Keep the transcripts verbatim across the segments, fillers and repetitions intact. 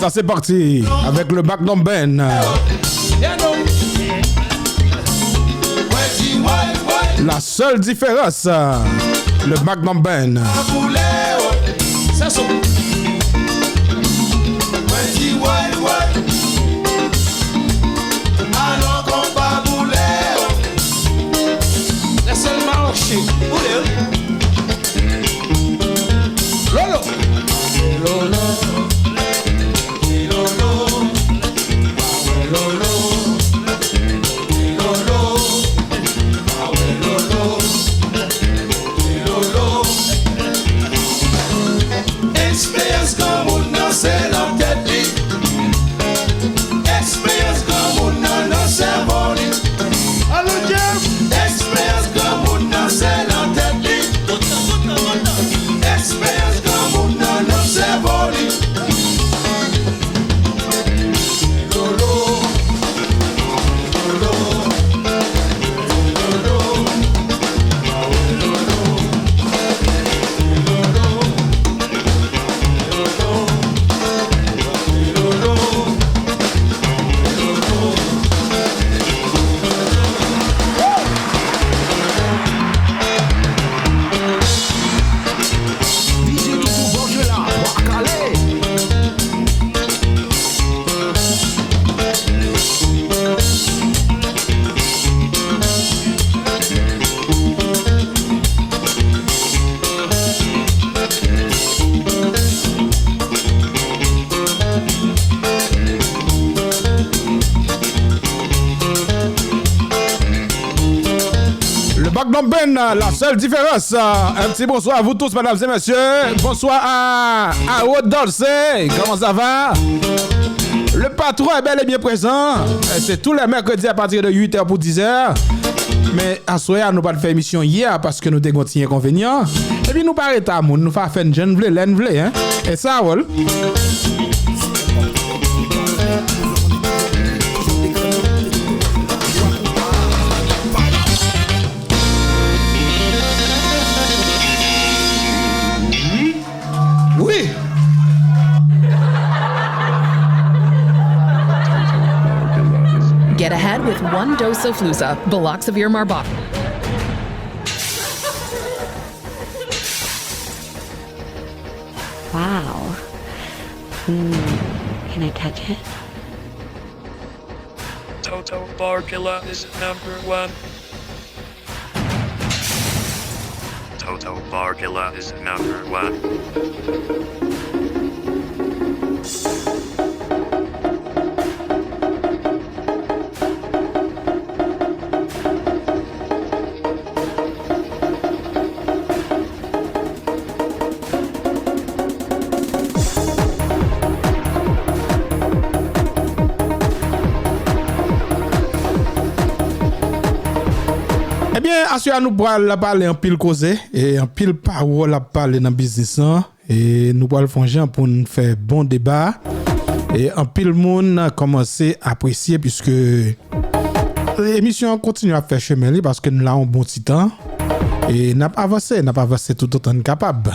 Ah, c'est parti avec le Magnum Band. La seule différence, le Magnum Band. Lolo. Lolo. Lolo. Lolo. Lolo. Eksperyans granmoun nan se nan tèt li. Eksperyans granmoun nan nan sèvo li. Alo, Jeff! Eksperyans granmoun nan se nan tèt li. Eksperyans granmoun nan nan sèvo li. Lolo. Le Magnum Band, la seule différence. Un petit bonsoir à vous tous, mesdames et messieurs. Bonsoir à Harold Dolce. Comment ça va? Le patron est bel et bien présent. C'est tous les mercredis à partir de huit heures pour dix heures. Men aswè a, nou pa t fè emisyon yè paske nou te gen yon ti enkonvenyan. Epi nou pa reta moun, nou pa fè n jan n vle, lè n vle, en. E sa, wòl. Wi. Get ahead with one dose of Fluza, Baloxavir Marbach. Wow. Mm. Can I touch it? Toto Barkilla is number one. Toto Barkilla is number one. Ebyen, aswè a nou pral pale anpil koze, e anpil pawòl ap pale nan biznis lan. E nou pral fè yon jan pou n fè bon deba. E anpil moun kòmanse apresye, piske emisyon an kontinye ap fè chemen li, paske n la yon bon ti tan. E n ap avanse, n ap avanse toutotan n kapab.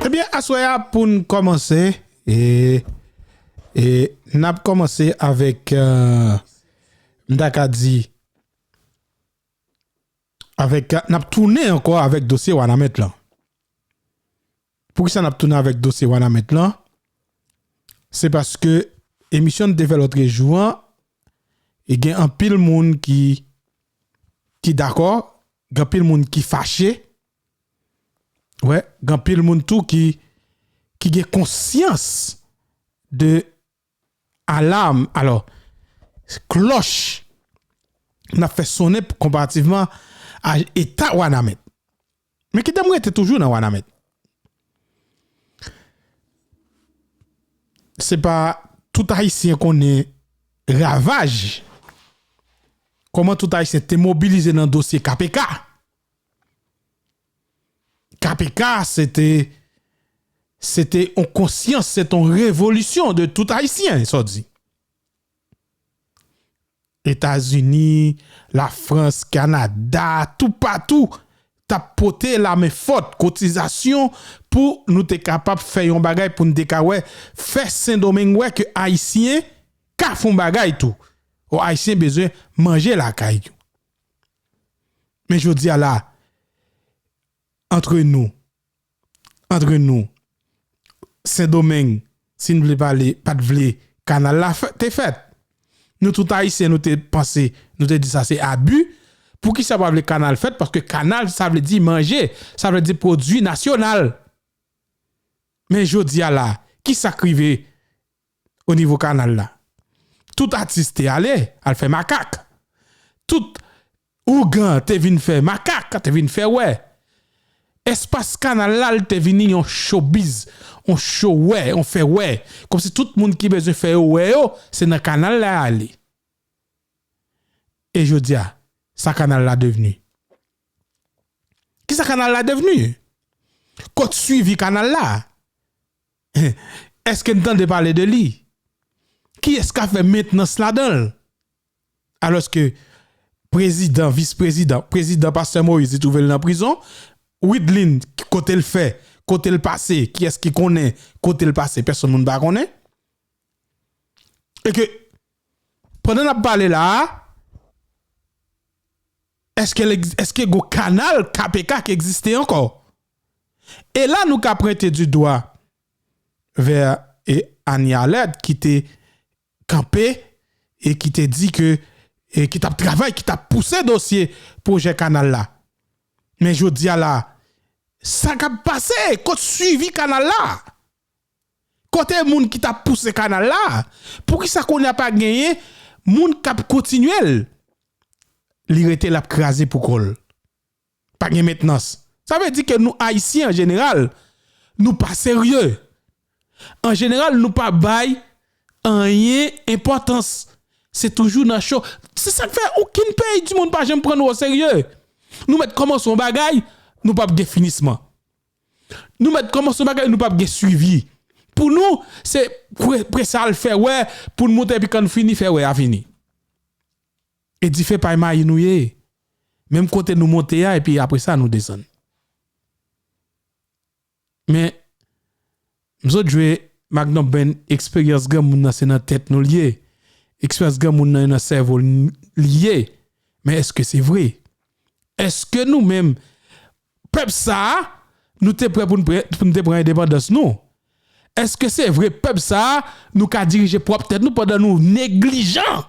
Ebyen, aswè a, pou n kòmanse, e, e n ap kòmanse avèk, euh, m ta ka di, avèk, n ap tounen ankò avèk dosye Wanament lan. Poukisa n ap tounen avèk dosye Wanament lan? Se paske emisyon n te fè lòtrejou an, e gen anpil moun ki, ki dakò, gen anpil moun ki fache, wè, gen anpil moun tou ki, ki gen konsyans de alam, alò, klòch n ap fè sonnen konparativman a eta Wanament. Men kite m rete toujou nan Wanament. Se pa tout Ayisyen konnen ravaj, kòman tout Ayisyen te mobilize nan dosye K P K. K P K, se te, se te yon konsyans, se te yon revolisyon de tout Ayisyen, sa w di. Etazini, Lafrans, Kanada, toupatou, t ap pote lamen fòt, kotizasyon, pou nou te kapab fè yon bagay, pou nou te ka wè, fè Sendomeng wè ke Ayisyen ka fè yon bagay tou. O Ayisyen bezwen manje lakay yo. Men jodi a la, antre nou, antre nou, Sendomeng, si n vle pale, pa t vle kanal la fè- te fèt. Nou tout Ayisyen, nou te panse, nou te di sa se abi. Poukisa pa vle kanal fèt? Paske kanal, sa vle di manje, sa vle di pwodui nasyonal. Men jodi a la, kisa k rive o nivo kanal la? Tout atis te ale, al fè makak. Tout ougan te vin fè makak, te vin fè wè. Espas kanal la, l te vini yon showbiz, yon show wè, yon fè wè. Kòmsi tout moun ki bezwen fè yo wè yo, se nan kanal la y ale. E jodi a, sa kanal la devni? Kisa kanal la devni? Kot swivi kanal la? Èske n tande pale de li? Kiyès k ap fè mentnans ladan l? Alòske prezidan, vis prezidan, prezidan Pastè Moïse, li twouve l nan prizon. Widlin, kote l fè, kote l pase, kiyès ki konnen kote l pase, pèsonn moun pa konnen. E ke, pandan n ap pale la a, èske, èske gon kanal K P K ki egziste ankò? E la, nou ka pwente di dwa vè e, Annie Arlette ki te kanpe e ki te di ke e ki t ap travay, ki t ap pouse dosye pwojè kanal la. Men jodi a la, sa k ap pase? Kot swivi kanal la? Kote moun ki t ap pouse kanal la? Poukisa kounye a pa genyen moun k ap kontinye l? Li rete l ap kraze pou kò l. Pa gen mentnans. Sa vle di ke nou Ayisyen an jeneral, nou pa serye. An jeneral, nou pa bay anyen enpòtans. Se toujou nan cho. Se sa k fè okenn peyi di monn pa janm pran nou o serye. Nou mèt kòmanse yon bagay, nou p ap gen finisman. Nou mèt kòmanse yon bagay, nou p ap gen swivi. Pou nou, se pre- prese al fè wè, pou n monte epi kan n fini, fè wè a fini. E dife pay mayi nou ye. Menm kote nou monte a, epi apre sa nou desann. Men, m sot jwe Magnum Band, eksperyans granmoun nan se nan tèt nou l ye. Eksperyans granmoun nan nan sèvo l ye. Men èske se vre? Èske nou menm, pèp sa a, nou te prè pou n pre- pou n te pran endepandans nou? Èske se vre pèp sa a, nou ka dirije pwòp tèt nou pandan nou neglijan?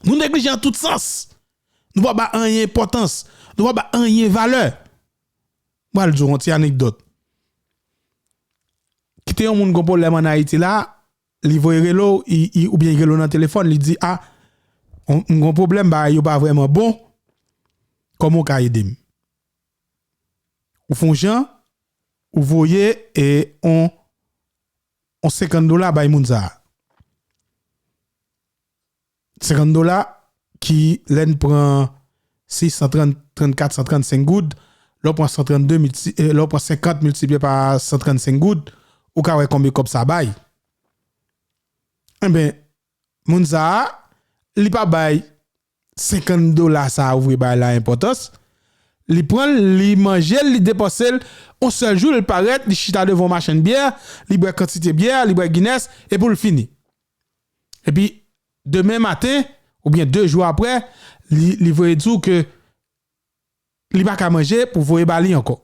Nou neglijan an tout sans. Nou pa ba anyen enpòtans. Nou pa ba anyen valè. Mwen al di w yon ti anekdòt. Kite yon moun gon pwoblèm ann Ayiti la, li voye rele w, i- i- oubyen rele w nan telefòn, li di, a, m gon pwoblèm, bagay yo pa vrèman bon, kòman w ka ede m? Ou fè yon jan, ou voye e on, on senkant dola bay moun sa a. Senkant dola ki, lè n pran, si san trant, trannkat, san trannsenk goud, lè w pran san trannde milti- eh, lè w pran senkant miltipliye pa san trannsenk goud, ou ka wè konbyen kòb sa bay. Enben, moun sa a, li pa bay senkant dola sa a ou voye bay la enpòtans. Li pran l, li manje l, li depanse l. On sèl jou, li parèt, li chita devan yon machann byè, li bwè kantite byè, li bwè Guinness, epi l fini. Epi, demen maten, oubyen de jou apre, li, li voye di w ke li pa ka manje pou voye ba li ankò.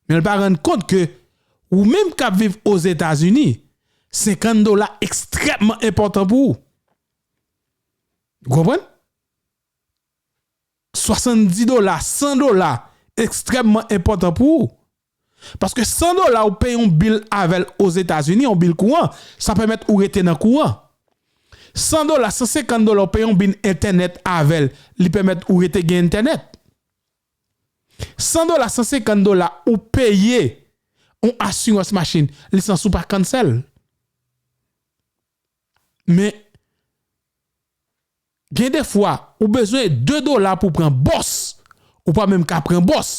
Men l pa rann kont ke ou menm k ap viv Ozetazini, senkant dola ekstrèmman enpòtan pou ou. Ou konprann? Swasanndis dola, san dola, ekstrèmman enpòtan pou ou. Paske san dola ou peye yon bil avè l Ozetazini, yon bil kouran, sa pèmèt ou rete nan kouran. San dola, san senkant dola ou peye yon bil entènèt avè l, li pèmèt ou rete gen entènèt. San dola, san senkant dola ou peye yon asirans machin, lisans ou pa cancel. Men, gen de fwa, ou bezwen de dola pou pran bòs, ou pa menm ka pran bòs.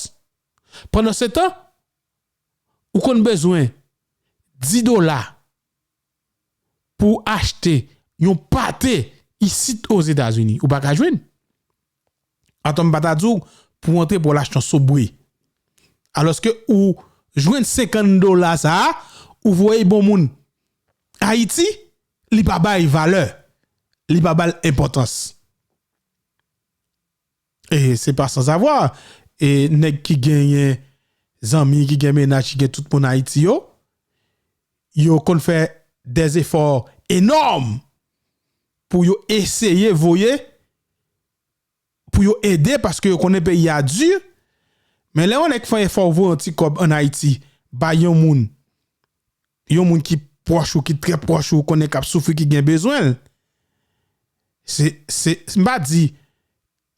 Pandan se tan, ou konn bezwen dis dola pou achte yon pate isit Ozetazini, ou pa ka jwenn. Atò, m pa ta di w pou w antre pou w al achte yon Subway. Alòske ou jwenn senkant dola sa a, ou voye bon moun Ayiti, li pa bay valè, li pa ba l enpòtans. E se pa sansavwa, e nèg ki genyen zanmi, ki gen mennaj, ki gen tout moun Ayiti yo, yo konn fè des efforts énormes pou yo eseye voye, pou yo ede, paske yo konnen peyi a di. Men lè yon nèg fè efò voye yon ti kòb ann Ayiti, bay yon moun, yon moun ki pwòch ou, ki trè pwòch ou, konnen k ap soufri, ki gen bezwen l. Se, se, m pa di,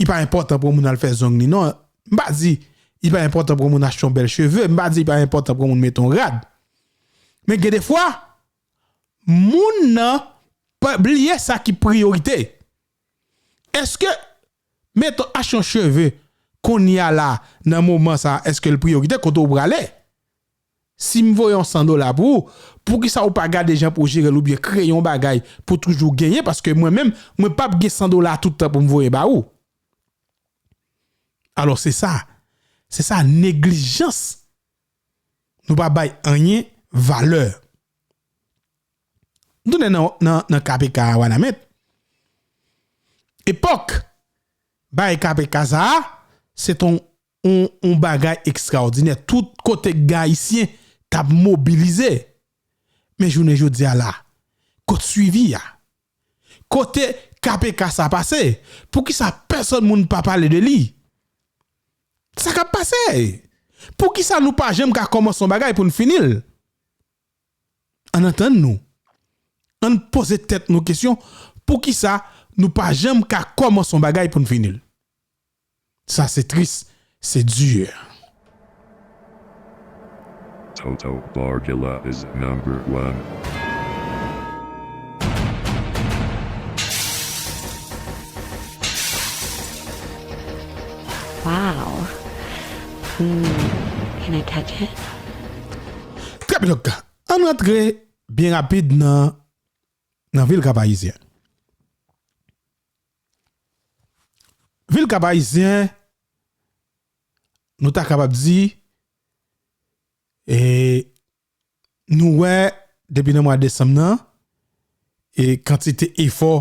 li pa enpòtan pou yon moun al fè zong li, non. M pa di, li pa enpòtan pou yon moun achte yon bèl cheve. M pa di, li pa enpòtan pou yon moun mete yon rad. Men gen de fwa, moun nan pa bliye sa ki priyorite. Èske, meton, achte yon cheve, kounye a la, nan moman sa, èske l priyorite kote w prale? Si m voye yon san dola pou ou, poukisa ou pa gade jan pou w jere l oubyen kreye yon bagay pou toujou genyen? Paske mwen menm, mwen p ap gen san dola tout tan pou m voye ba ou. Alò, se sa. Se sa, neglijans. Nou pa bay anyen valè. M tounen nan, nan, nan K P K a, Wanament. Epòk bay K P K sa a, se t on, on, on bagay ekstraòdinè. Tout kote gen Ayisyen t ap mobilize. Men jounen jodi a la, kot swivi a? Kote K P K sa pase? Poukisa pèsonn moun pa pale de li? Sa k ap pase? Poukisa nou pa janm ka kòmanse yon bagay pou n fini l? Ann antann nou. Ann poze tèt nou kesyon, poukisa nou pa janm ka kòmanse yon bagay pou n fini l? Sa se tris, se di. Toto Borgula is number one. Wow. Hmm. Can I touch it? Trè byen, donk, ann rantre byen rapid nan, nan vil Kap Ayisyen. Vil Kap Ayisyen, nou ta kapab di, e, nou wè depi nan mwa desanm nan, e kantite efò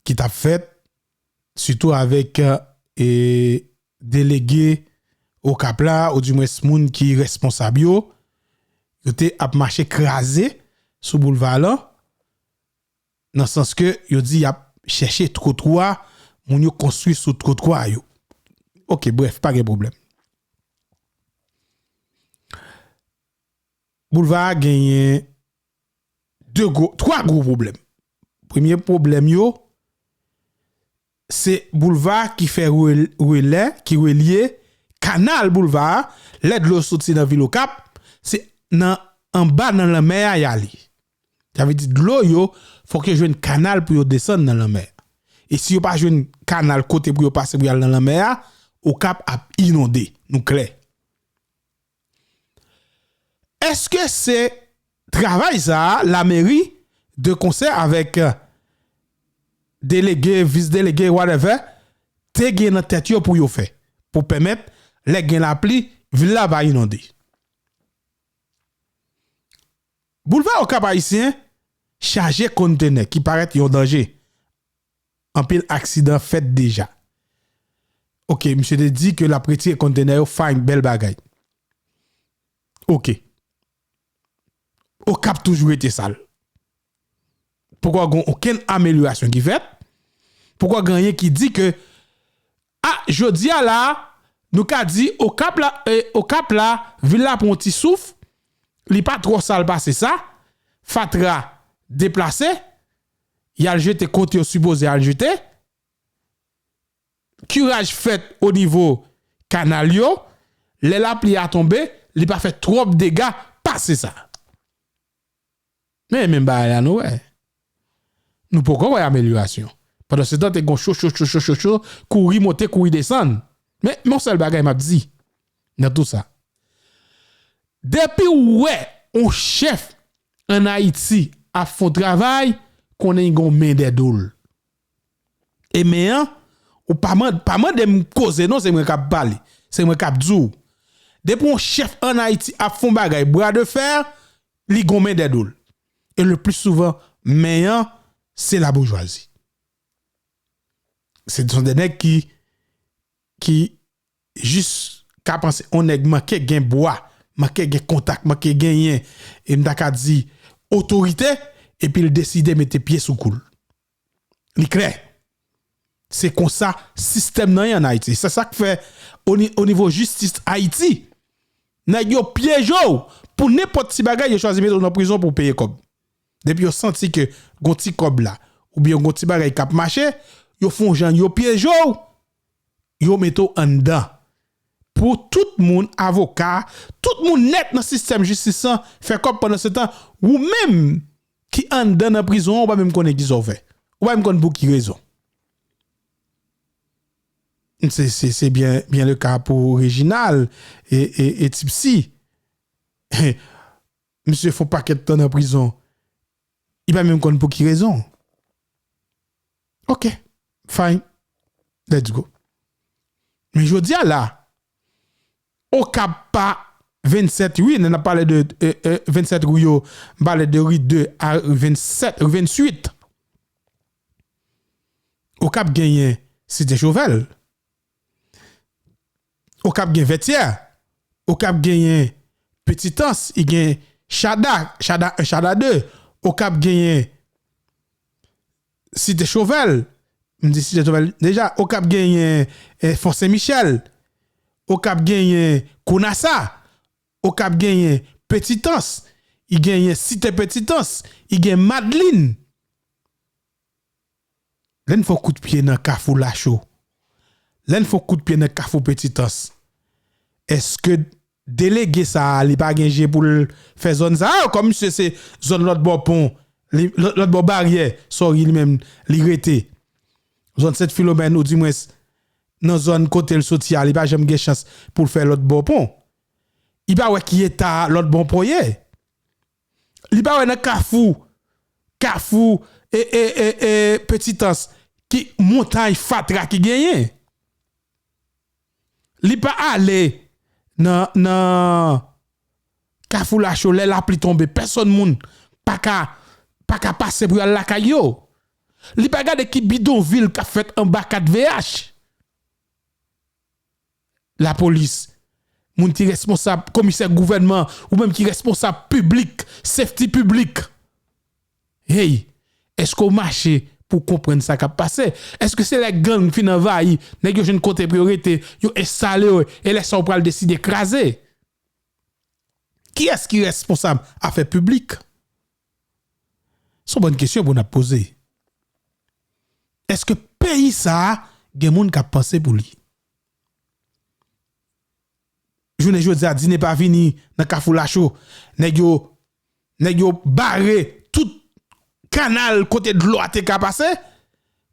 ki t ap fèt, sitou avèk, e, delege Okap la, oudimwens moun ki responsab yo, yo te ap mache kraze sou boulva lan, nan sans ke yo di y ap chèche twotwa, moun yo konstwi sou twotwa yo. Oke, brèf, pa gen pwoblèm. Boulva a genyen de gwo, twa gwo pwoblèm. Premye pwoblèm yo, se boulva ki fè rel-, relè, ki relye kanal boulva a, lè dlo soti nan vil Okap, se nan, anba nan lanmè a y ale. Sa vle di dlo yo, fòk yo jwenn kanal pou yo desann nan lanmè. E si yo pa jwenn kanal kote pou yo pase pou y al nan lanmè a, Okap ap inonde. Nou klè. Èske se travay sa a, lameri, de konsè avèk, euh, delege, vis delege, whatever, te gen nan tèt yo pou yo fè, pou pèmèt, lè gen lapli, vil la pa inonde? Boulva Okap Ayisyen chaje kontenè ki parèt yon danje. Anpil aksidan fèt deja. Oke, misye te di ke l ap retire kontenè yo, fine, bèl bagay. Oke. Okap toujou rete sal. Poko gen okenn amelyorasyon ki fèt. Poko gen anyen ki di ke, a, jodi a la, nou ka di Okap la, e, Okap la, vil la pran yon ti souf, li pa twò sal pase sa, fatra deplase, y al jete kote yo sipoze al jete, kiraj fèt o nivo kanal yo, lè lapli a tonbe, li pa fè twòp dega pase sa. Men menm bagay la nou wè. Nou poko wè amelyorasyon. Pandansetan, te gon cho, cho, cho, cho, cho, cho, kouri monte, kouri desann. Men, men yon sèl bagay m ap di nan tou sa. Depi w wè yon chèf ann Ayiti ap fè yon travay, konnen li gen yon men dèyè do l. E men an, ou pa mande, pa mande m koze non, se mwen k ap pale. Se mwen k ap di w. Depi yon chèf ann Ayiti ap fè yon bagay bra de fè, li gen yon men dèyè do l. E le pli souvan, men an, se laboujwazi. Se son de nèg ki, ki jis ka panse yon nèg manke gen bwa, manke gen kontak, manke genyen, e m ta ka di otorite, epi l deside mete pye sou kou l. Li klè. Se konsa sistèm nan ye ann Ayiti. Se sa k fè o ni-, o nivo jistis Ayiti, nèg yo pyeje w pou nenpòt ti bagay, yo chwazi mete w nan prizon pou w peye kòb. Depi yo santi ke gon ti kòb la, oubyen gon ti bagay k ap mache, yo fè yon jan, yo pyeje w, yo mete w anndan. Pou tout moun, avoka, tout moun nèt nan sistèm jistis lan, fè kòb pandan se tan, ou menm ki anndan nan prizon an, ou pa menm konnen kisa w fè. Ou pa menm konn pou ki rezon. Se, se, se byen, byen le ka pou Reginald e, e, e Tipsy. Misye fè yon pakèt tan nan prizon. Li pa menm konn pou ki rezon. Ok, fine. Let's go. Men jodi a la, Okap pa vennsèt ri, n ap pale de, euh, euh, vennsèt ri yo, m pale de ri de a ri vennsèt, ri vennuit. Okap genyen Site Chovèl. Okap gen Vètyè. Okap genyen Petitans, i gen Chada, Chada en, Chada de. Okap genyen Site Chovèl. M di Site Chovèl deja. Okap genyen, eh, Fò Sen Michèl. Okap genyen Konasa. Okap genyen Petitans. I genyen Site Petitans. I gen Madlin. Lè n fè yon kout pye nan Kafou Lacho, lè n fè yon kout pye nan Kafou Petitans, èske delege sa a, li pa gen je pou l fè zòn sa a? Kòm misye se zòn lòt bò pon, li, lòt, lòt bò baryè, sorry, li menm, li rete. Zòn Sent Filomèn, oudimwens, nan zòn kote l soti a, li pa janm gen chans pou l fè lòt bò pon. Li pa wè ki eta lòt bò pon ye. Li pa wè nan Kafou, Kafou e, e, e, e Petitans, ki montay fatra ki genyen. Li pa ale nan, nan Kafou Lacho, lè lapli tonbe, pèsòn moun pa ka, pa ka pase pou y al lakay yo. Li pa gade ki bidonvil k ap fèt anba kat V H. Lapolis, moun ki responsab, komisè gouvènman, ou menm ki responsab piblik, safety piblik. Hey, èske w mache pou w konprann sa k ap pase? Èske se lè gang fin anvayi, nèg yo jwenn kote pou yo rete, yo enstale yo, e lè sa w pral deside kraze? Kiyès ki responsab afè piblik? Se yon bòn kesyon pou n ap poze. Èske peyi sa a gen moun k ap panse pou li? Jounen jodi a, dine pa vini nan Kafou Lacho. Nèg yo, nèg yo bare tout kanal kote dlo a te ka pase.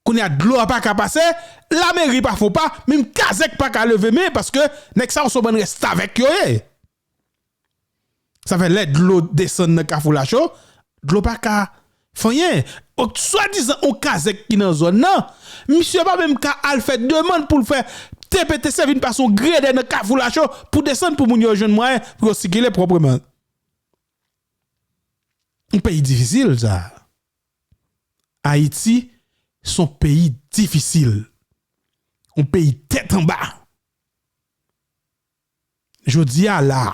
Kounye a, dlo a pa ka pase. Lameri pa fè yon pa, menm kazèk pa ka leve men, paske nèg sa yo se yon bann restavèk yo ye. Sa fè lè dlo desann nan Kafou Lacho, dlo pa ka fè anyen. Swadizan yon kazèk ki nan zòn nan, misye pa menm ka al fè demann pou l fè T P T C vin pase yon gredè nan Kafou Lacho pou desann pou moun yo jwenn mwayen pou yo sikile pwòpman. Yon peyi difisil, sa. Ayiti, se yon peyi difisil. Yon peyi tèt anba. Jodi a la,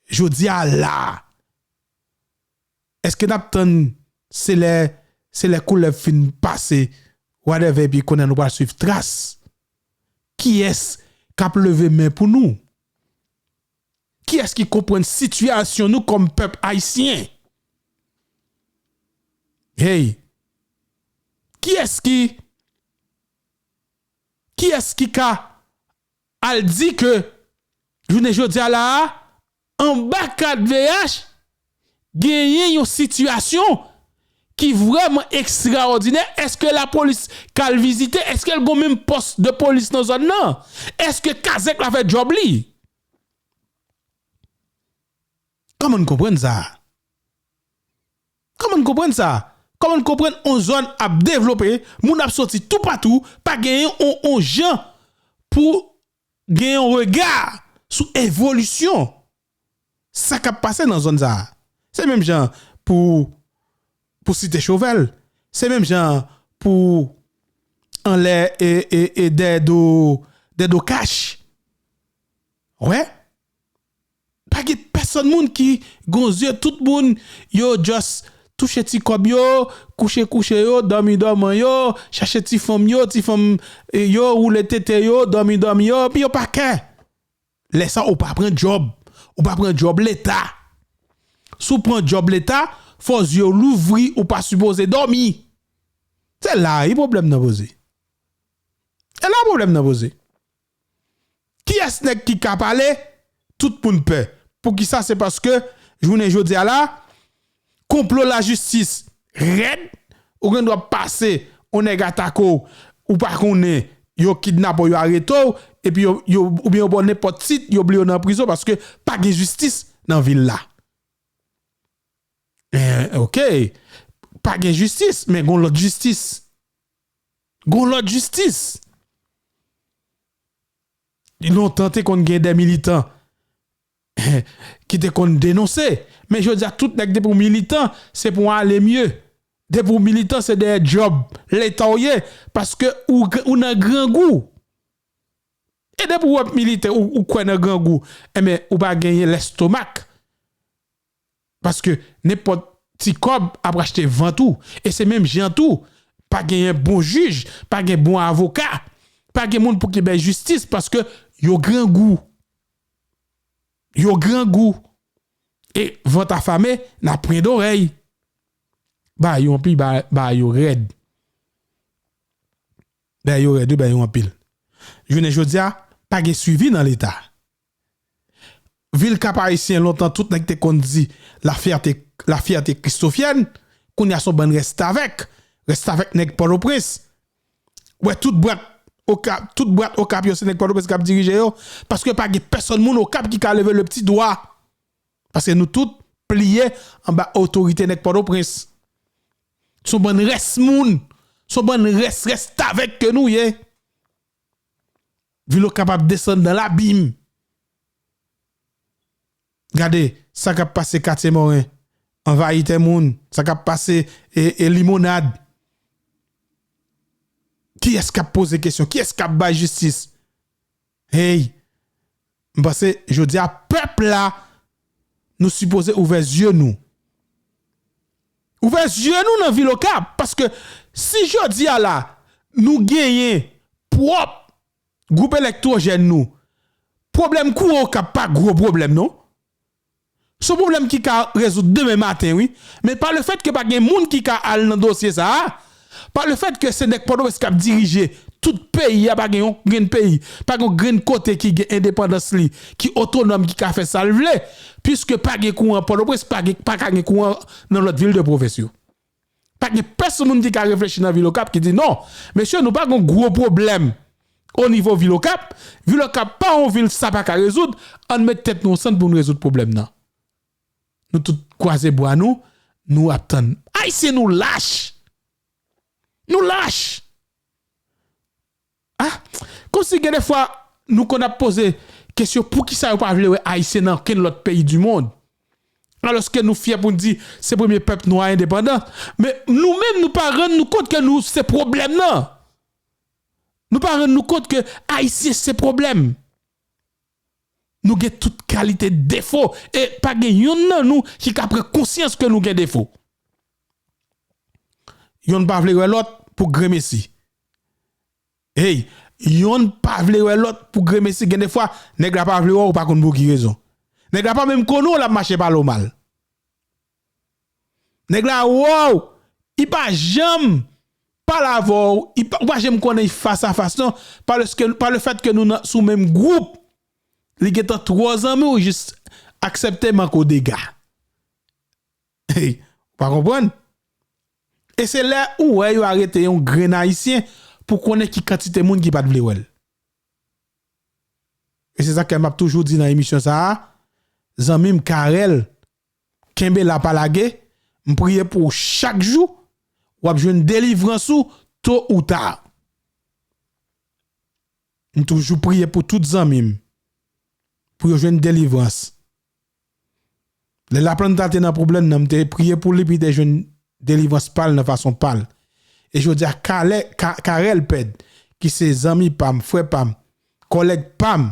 jodi a la, èske n ap tann se lè, se lè koulèv fin pase, whatever, epi kounye a nou pral swiv tras? Kiyès k ap leve men pou nou? Kiyès ki konprann sitiyasyon nou kòm pèp ayisyen? Hey, kiyès ki, kiyès ki ka al di ke jounen jodi a la a, anba kat V H, genyen yon sitiyasyon ki vrèman ekstraòdinè? Èske lapolis ka al vizite? Èske l gon menm pòs de polis nan zòn nan? Èske kazèk la fè djòb li? Kòman n konprann sa? Kòman n konprann sa? Kòman n konprann yon zòn ap devlope, moun ap soti toupatou, pa genyen yon, yon jan pou gen yon rega sou evolisyon sa k ap pase nan zòn sa a. Se menm jan pou, pou Site Chovèl. Se menm jan pou anlè e, e, e dèyè do, dèyè do kach. Wè? Pa gen pèsonn moun ki gon zye, tout moun yo just touche ti kòb yo, kouche kouche yo, dòmi dòman yo, chache ti fanm yo, ti fanm e, yo, woule tete yo, dòmi dòmi yo, epi yo pa kè. Lè sa ou pa pran djòb, ou pa pran djòb leta. Si w pran djòb leta, fò zye w louvri, ou pa sipoze dòmi. Se la wi pwoblèm nan poze. E la pwoblèm nan poze. Kiyès nèg ki ka pale? Tout moun pè. Poukisa? Se paske jounen jodi a la, konplo lajistis rèd, ou gen dwa pase yon nèg atake w, ou pa konnen, yo kidnape w, yo arete w, epi yo, yo, oubyen yo ba w nenpòt tit, yo bliye w nan prizon paske pa gen jistis nan vil la. Eh, ok. Pa gen jistis, men gon lòt jistis. Gon lòt jistis. Lontan te konn gen de militan ki te konn denonse. Men jodi a tout nèg depi w militan, se pou w ale mye. Depi w militan, se dèyè djòb leta w ye, paske ou, ou nan grangou. E depi w ap milite, ou, ou kwè nan grangou, enben, ou pa genyen lestomak. Paske nenpòt ti kòb ap achte vant ou. E se menm jan tou, pa genyen bon jij, pa gen bon avoka, pa gen moun pou ki bay jistis paske yo grangou. Yo grangou. E vant afame, nan pwen dorèy. Ba yo anpil, ba, ba yo rèd. Ba yo rèd, wi, ba yo anpil. Jounen jodi a, pa gen swivi nan leta. Vil Kap Ayisyen, lontan tout nèg te konn di la fierté, la fierté kristofyèn, kounye a se yon bann restavèk, restavèk nèg Pòtoprens. Wè tout bwat Okap, tout bwat Okap yo se nèg Pòtoprens k ap dirije yo, paske pa gen pèsonn moun Okap ki ka leve le pti dwa. Paske nou tout pliye anba otorite nèg Pòtoprens. Se yon bann rès moun, se yon bann rès restavèk ke nou ye. Vil Okap ap desann dan labim. Gade sa k ap pase Katye Moren, anvayi tè moun, sa k ap pase e, e Limonad. Kiyès k ap poze kesyon? Kiyès k ap bay jistis? Hey, m panse jodi a pèp la, nou sipoze ouvè zye nou. Ouvè zye nou nan vil Okap, paske si jodi a la, nou genyen pwòp gwoup elektwojèn nou, pwoblèm kouran Okap pa gwo pwoblèm non. Se yon pwoblèm ki ka rezoud demen maten, wi. Men pa le fèt ke pa gen moun ki ka al nan dosye sa a, pa le fèt ke se nèg Pòtoprens k ap dirije tout peyi a, pa gen yon grenn peyi, pa gen yon grenn kote ki gen endepandans li, ki otonòm, ki ka fè sa l vle, piske pa gen kouran Pòtoprens, pa gen, pa ka gen kouran nan lòt vil de pwovens yo. Pa gen pèsonn moun ki ka reflechi nan vil Okap ki di non, mesye, nou pa gen gwo pwoblèm o nivo vil Okap. Vil Okap pa yon vil sa pa ka rezoud. Ann met tèt nou ansanm pou n rezoud pwoblèm nan. Nou tout kwaze bra nou, nou ap tann. Ayisyen nou lach. Nou lach. Ah, kòmsi gen de fwa nou konn ap poze kesyon poukisa yo pa vle wè Ayisyen nan okenn lòt peyi di mond. Alòske nou fyè pou n di se premye pèp nwa endepandan. Men nou menm nou pa rann nou kont ke nou se pwoblèm nan. Nou pa rann nou kont ke Ayisyen se pwoblèm. Nou gen tout kalite defo. E pa gen yonn nan nou ki ka pran konsyans ke nou gen defo. Yonn pa vle wè lòt pou gremesi. Hey, yonn pa vle wè lòt pou gremesi. Gen de fwa, nèg la pa vle wè w, ou pa konn pou ki rezon. Nèg la pa menm konnen w, l ap mache pale w mal. Nèg la wè w, li pa janm pale avè w, li pa, ou pa janm konnen l fas a fas non. Pa le, pa le fèt ke nou nan, sou menm gwoup, li gentan twò zanmi w, jis aksepte manke w dega. Ou pa konprann? E se lè ou wè yo arete yon grenn Ayisyen pou konnen ki kantite moun ki pa t vle wè l. E se sa k fè m ap toujou di nan emisyon sa a, zanmi m Carel, kenbe la pa lage, m priye pou ou chak jou, w ap jwenn delivrans ou to ou ta. M toujou priye pou tout zanmi m, pou yo jwenn delivrans. Lè Laplanta te nan pwoblèm nan, m te priye pou li, pou li te jwenn delivrans pa l nan fason pa l. E jodi a, Kalè, Ka, Karèl Pèd, ki se zanmi pa m, frè pa m, kòlèg pa m,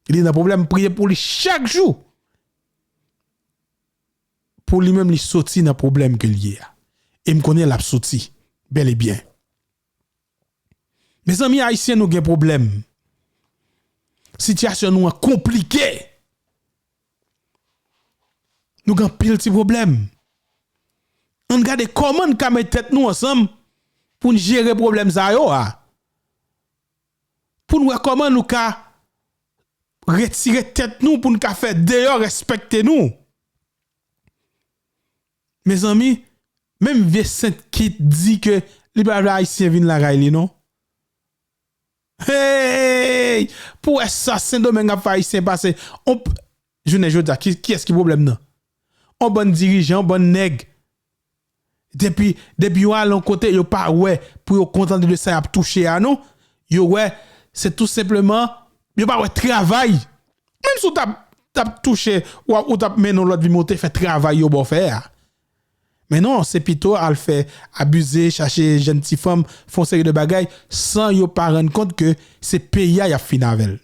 li nan pwoblèm, m priye pou li chak jou. Pou li menm, li soti nan pwoblèm ke l ye a. E m konnen l ap soti, bèl e byen. Mezanmi, Ayisyen, nou gen pwoblèm. Sitiyasyon nou an konplike. Nou gen anpil ti pwoblèm. Ann gade kòman n ka met tèt nou ansanm pou n jere pwoblèm sa yo a. Pou n wè kòman nou ka retire tèt nou, pou n ka fè deyò respekte nou. Mezanmi, menm vye Sent Kit di ke li pa vle Ayisyen vin lakay li, non. Hey! Pou wè sa Sendomeng ap fè Ayisyen pase. On p-, jounen jodi a, ki, kiyès ki pwoblèm nan? On bann dirijan, on bann nèg. Depi, depi yo al yon kote, yo pa wè pou yo kontante de sa y ap touche a, non. Yo wè, se tou senpleman, yo pa wè travay. Menm si w t ap, t ap touche, w ap, ou t ap mennen yon lòt vi, men w te fè travay yo ba w fè a. Men non, se pito al fè abize, chache jèn ti fanm, fè yon seri de bagay, san yo pa rann kont ke se peyi a y ap fin avè l.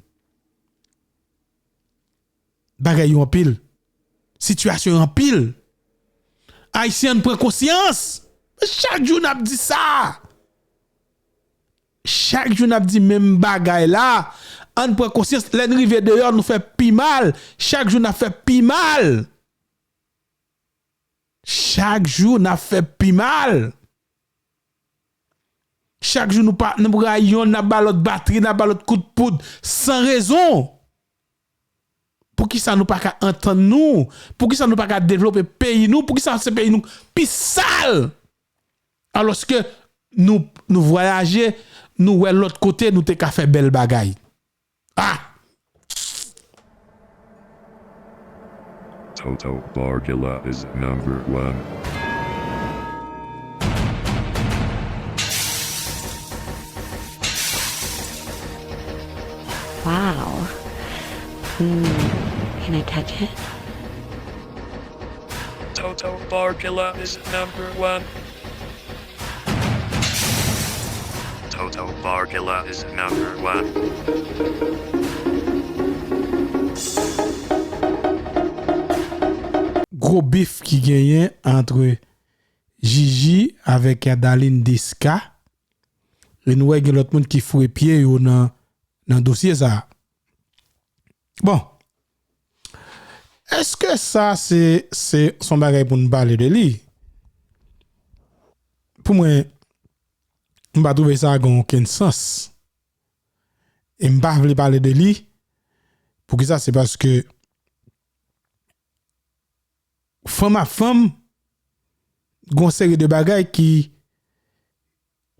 Bagay yo anpil. Sitiyasyon yo anpil. Ayisyen, ann pran konsyans. Chak jou n ap di sa. Chak jou n ap di menm bagay la. Ann pran konsyans. Lè n rive deyò, nou fè pi mal. Chak jou n ap fè pi mal. Chak jou n ap fè pi mal. Chak jou nou pa, n ap rayi yonn, n ap ba lòt batri, n ap ba lòt kout poud, san rezon. Poukisa nou pa ka antann nou? Poukisa nou pa ka devlope peyi nou? Poukisa se peyi nou pi sal? Alòske nou, nou vwayaje, nou wè lòt kote, nou te ka fè bèl bagay. Ah! Toto Borgila is number one. Wow. Hmm. Can I touch it? Toto Borgila is number one. Toto Borgila is number one. Gwo bif ki genyen antre Gigi avèk Darline Desca. E nou wè gen lòt moun ki foure pye yo nan, nan dosye sa a. Bon. Èske sa se, se, se yon bagay pou n pale de li? Pou mwen, m pa twouve sa gen okenn sans. E m pa vle pale de li. Poukisa? Se paske fanm ap fanm, gon seri de bagay ki,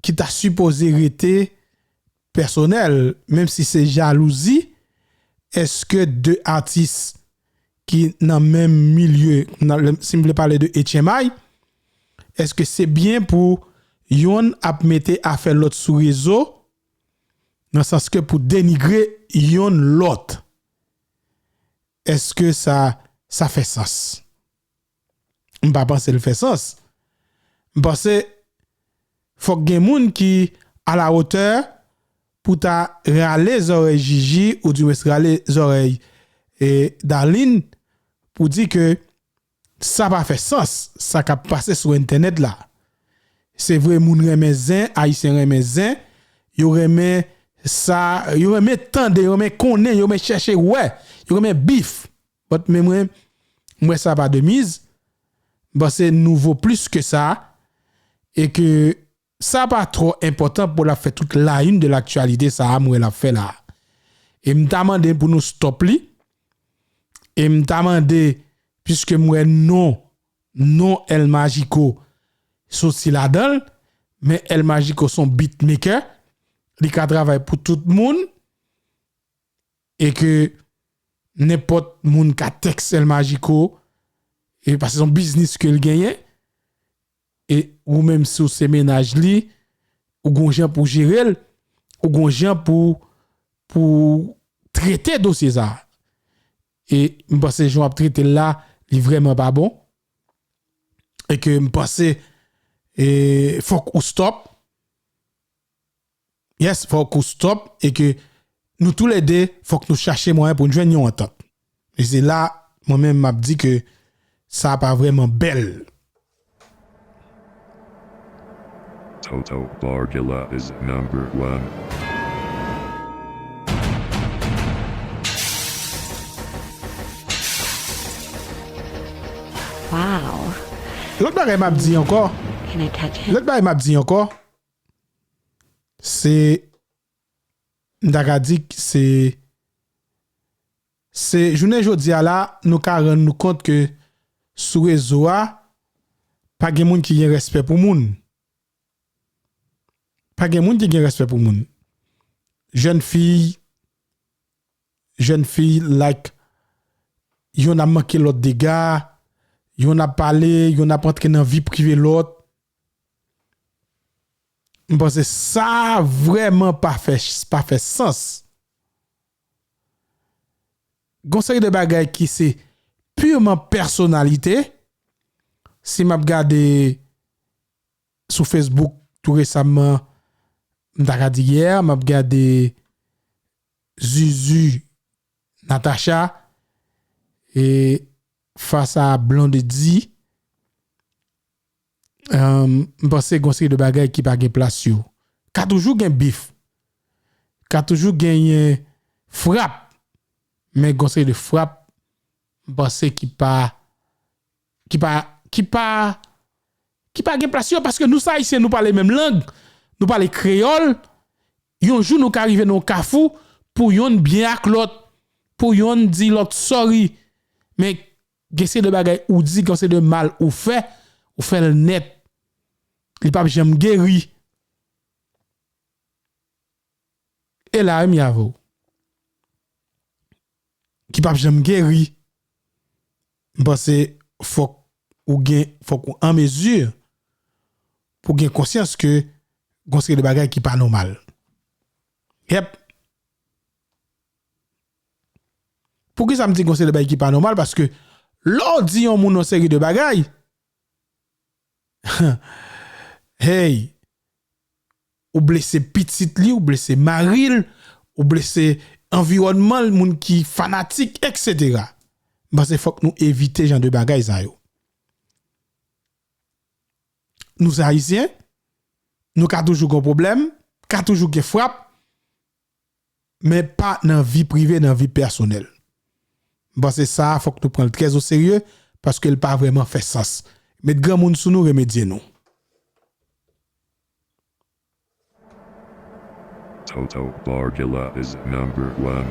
ki ta sipoze rete pèsonèl, menm si se jalouzi, èske de atis ki nan menm milye, nan, si m vle pale de H M I, èske se byen pou yonn ap mete afè lòt sou rezo, nan sans ke pou denigre yonn lòt? Èske sa, sa fè sans? M pa panse l fè sans. M panse fòk gen moun ki à la hauteur pou ta rale zòrèy Gigi, oudimwens rale zòrèy, e, Darline, pou di ke sa pa fè sans, sa k ap pase sou entènèt la. Se vre, moun renmen zen, Ayisyen renmen zen, yo renmen sa, yo renmen tande, yo renmen konnen, yo renmen chèche wè, yo renmen bif. But, men mwen, m wè sa pa de miz. M panse nou vo plis ke sa, e ke sa pa twò enpòtan pou l ap fè tout la une de l'actualité sa a, m wè l ap fè la. E m ta mande pou nou stop li. E m ta mande, piske m wè non, non El Magico soti ladan l, men El Magico se yon beatmaker, li ka travay pou tout moun, e ke nenpòt moun ka tèks El Magico, e paske se yon biznis ke l genyen. e ou menm si w se mennaj li, ou gon jan pou jere l, ou gon jan pou, pou trete dosye sa. E m panse jan w ap trete l la, li vrèman pa bon. E ke m panse, e, fòk ou stop. Yes, fòk ou stop e ke nou toulède, fòk nou chache mwayen pou n jwenn yon antant. E se la, mwen menm, m ap di ke sa pa vrèman bèl. Toto Borgula is number one. Wow. Lòt bagay m ap di ankò. Can I touch it? Lòt bagay m ap di ankò. Se, m ta ka di k se, se jounen jodi a la, nou ka rann nou kont ke sou rezo a, pa gen moun ki gen respè pou moun. Pa gen moun ki gen respè pou moun. Jèn fi, jèn fi, like, yonn ap manke lòt dega, yonn ap pale, yonn ap antre nan vi prive lòt. M panse sa vrèman pa fè, pa fè sans. Gon seri de bagay ki se piman pèsonalite. Si m ap gade sou Facebook tou resaman, m ta ka di yè, m ap gade Zuzu Natacha, e fas a Blondedy, um, m panse gon seri de bagay ki pa gen plas yo. Ka toujou gen bif. Ka toujou genyen frap. Men gon seri de frap, m panse ki pa, ki pa, ki pa, ki pa gen plas yo, paske nou se Ayisyen, nou pale menm lang, nou pale kreyòl. Yon jou nou ka rive nan yon kafou pou yonn byen ak lòt, pou yonn di lòt sorry. Men gen seri de bagay ou di, gen seri de mal ou fè, ou fè l nèt. Li p ap janm geri. E la, wi, m avè w. Ki p ap janm geri. M panse fòk ou gen, fòk ou an mezi pou gen konsyans ke gon seri de bagay ki pa nòmal. Yep. Poukisa m di gon seri de bagay ki pa nòmal? Paske lè w di yon moun yon seri de bagay, hey, ou blese pitit li, ou blese mari l, ou blese anviwònman l, moun ki fanatik, et cetera. M panse fòk nou evite jan de bagay sa yo. Nou se Ayisyen, nou ka toujou gen pwoblèm, ka toujou gen frap, men pa nan vi prive, nan vi pèsonèl. M panse sa a, fòk nou pran l trè o serye, paske l pa vrèman fè sans. Met granmoun sou nou, remedye nou. Toto Borgula is number one.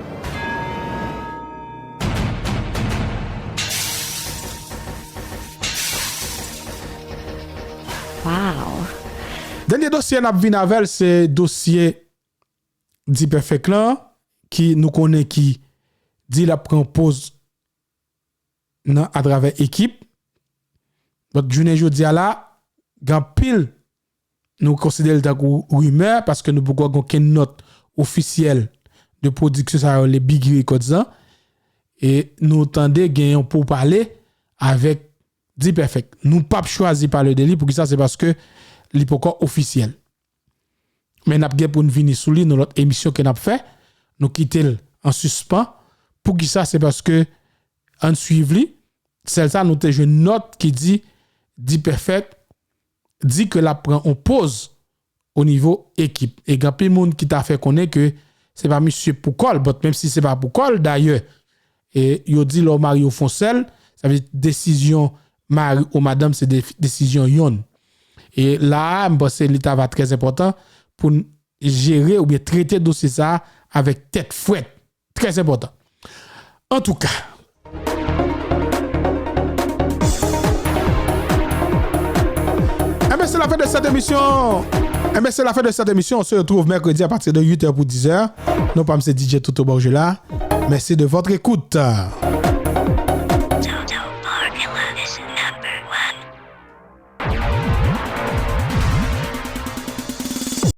Wow. Dènye dosye n ap vin avè l, se dosye D-Perfect lan, ki nou konnen ki di l ap pran poz nan, atravè ekip. Donk, jounen jodi a la, gen anpil, nou konsidere l tankou rimè, paske nou poko gen okenn nòt ofisyèl de pwodiksyon sa yo, le Biggie Records lan. E nou tande gen yon poupale avèk D-Perfect. Nou p ap chwazi pale de li, poukisa? Se paske li poko ofisyèl. Men n ap gen pou n vini sou li nan lòt emisyon ke n ap fè. Nou kite l an sispan. Poukisa? Se paske ann swiv li. Sèl sa, nou te jwenn nòt ki di D-Perfect di ke l ap pran yon poz o nivo ekip. E gen anpil moun ki ta fè konnen ke se pa misye pou kò l, but menm si se pa pou kò l, dayè, e yo di lè w marye w fè yon sèl, sa vle di desizyon mari ou madanm se de-, desizyon yonn. E la a, m panse li ta va trè enpòtan pou n jere oubyen trete dosye sa a avèk tèt frèt. Trè enpòtan. Antouka. Enben, se la fen de sèt emisyon. Enben, se la fen de sèt emisyon. On se retrouve mercredi à partir de huit heures pour dix heures. Non pa m se D J Toto Borgula. Merci de votre écoute.